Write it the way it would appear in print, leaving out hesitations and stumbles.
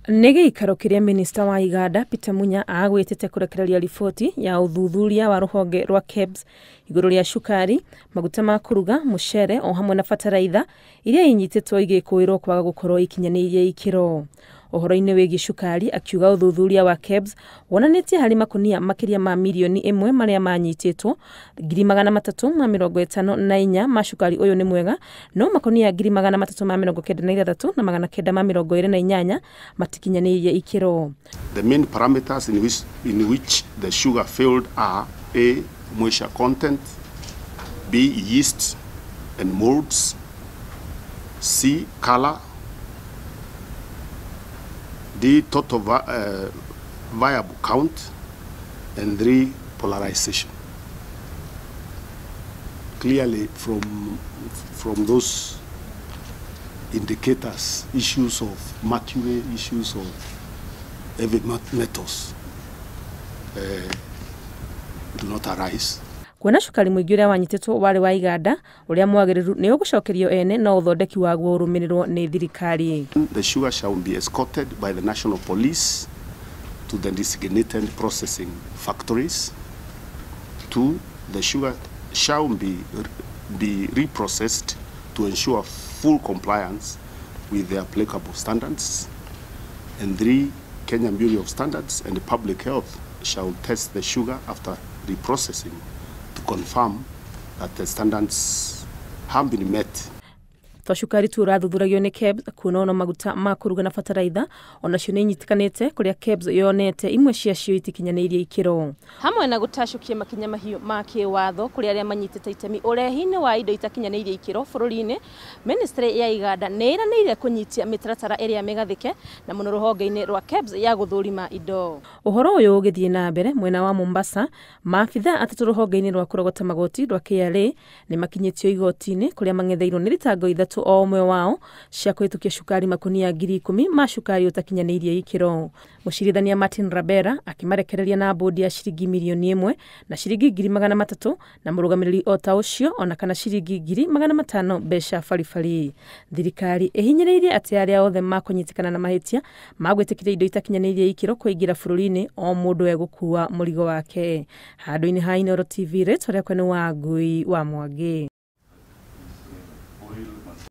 Nĩ gĩikaro kĩrĩa minista wa iganda Peter Munya agwĩtĩte kũrekereria riboti ya ũthuthuria wa rũhonge rwa KEBS igũrũ rĩa cukari, maguta ma kũruga, mũcere o hamwe na bataraitha iria inyitĩtwo igĩkũĩrwo kwaga gũkorwo ikinyanĩirie ikĩro. Ũhoro-inĩ wĩgiĩ cukari, akiuga ũthuthuria wa KEBS wonanĩtie harĩ makunia makĩria ma mirioni 1 marĩa manyitĩtwo, 354,000 ma cukari ũyũ nĩ mwega, no makunia 396,928 matikinyanĩirie ikĩro. The main parameters in which the sugar failed are A. Moisture content, B. Yeast and molds, C. Color, D. Total viable count, and 3. Polarization. Clearly, from those indicators, issues of mercury, issues of heavy metals do not arise. Kuona cukari mũingĩ ũrĩa wanyitĩtwo warĩ wa iganda, ũrĩa mwagĩrĩru nĩ ũgũcokerio ene no ũthondeki waguo ũrũmĩrĩrwo nĩ thirikari. The sugar shall be escorted by the National Police to the designated processing factories. 2, the sugar shall be reprocessed to ensure full compliance with the applicable standards. And 3, Kenya Bureau of Standards and Public Health shall test the sugar after reprocessing to confirm that the standards have been met. To cukari tu ũrathuthuragio nĩ KEBS, kuona ona maguta ma kũruga na bataraitha onacio nĩ inyitĩkanĩte, kũrĩa KEBS yonete imwe ciacio itikinyanĩirie ikĩro. Hamwe na gũtacũkia makinya mahiũ ma kĩwatho kũrĩ arĩa manyitĩte itemi ũrehi-inĩ wa indo itakinyanĩirie ikĩro bũrũri-inĩ, ministry ya iganda nĩ ĩranĩire kũnyitia mĩtaratara ĩrĩa mĩgathĩke na mũno rũhonge-inĩ rwa KEBS ya gũthũrima indo. Ũhoro ũyũ ũgĩthiĩ na mbere, mwena wa Mombasa, maabitha atatũ rũhonge-inĩ rwa kũrogota magoti rwa KRA nĩ makinyĩtio igoti-inĩ, kũrĩa mang'etheirwo nĩ thitango 3 o ũmwe wao cia kũhĩtũkia cukari makunia 10,000 ma cukari ũtakinyanĩirie ikĩro. Mũcirithania Martin Rabera akĩmarekereria na bũndi ya ciringi mirioni 1 na ciringi 300,000 na mũrũgamĩrĩri o ta ũcio ona kana ciringi 500,000 mbeca baribari. Thirikari ĩhinyĩrĩirie atĩ arĩa othe makũnyitĩkana na mahĩtia ma gwĩtĩkĩria indo itakinyanĩirie ikĩro kũingĩra bũrũri-inĩ, o mũndũ egũkua mũrigo wake. Handũ-inĩ ha Inooro TV, rĩtwa rĩakwa nĩ Wangui wa Mwangi.